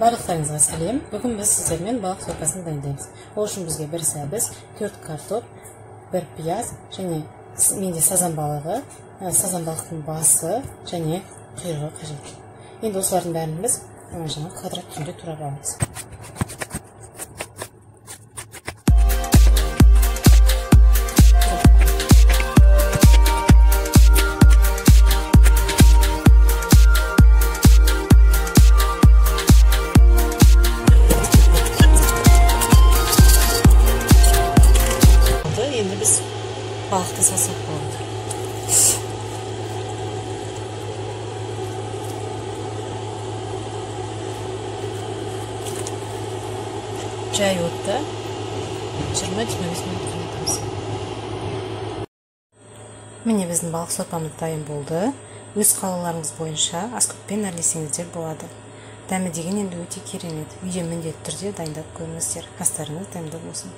Барлықтарыңызға сәлем. Бүгін біз сіздермен балық сорпасын дайындаймыз. Ол үшін бізге бір сәбіз, 4 картоп, 1 пияз және менде сазан балығы, сазан балықтың басы және құйрығы қажет. Енді осылардың бәрін біз жаңа квадрат түрінде турап аламыз. Енді біз балықты салсақ болады. Жай отта 20-25 минут қайнатамыз. Міне біздің балық сорпамыз дайын болды. Өз қалауларыңыз бойынша аскөкпен әрлесеңіздер болады. Дәмі деген енді өте керемет. Үйде міндетті түрде дайындап көріңіздер. Астарыңыз дәмді болсын.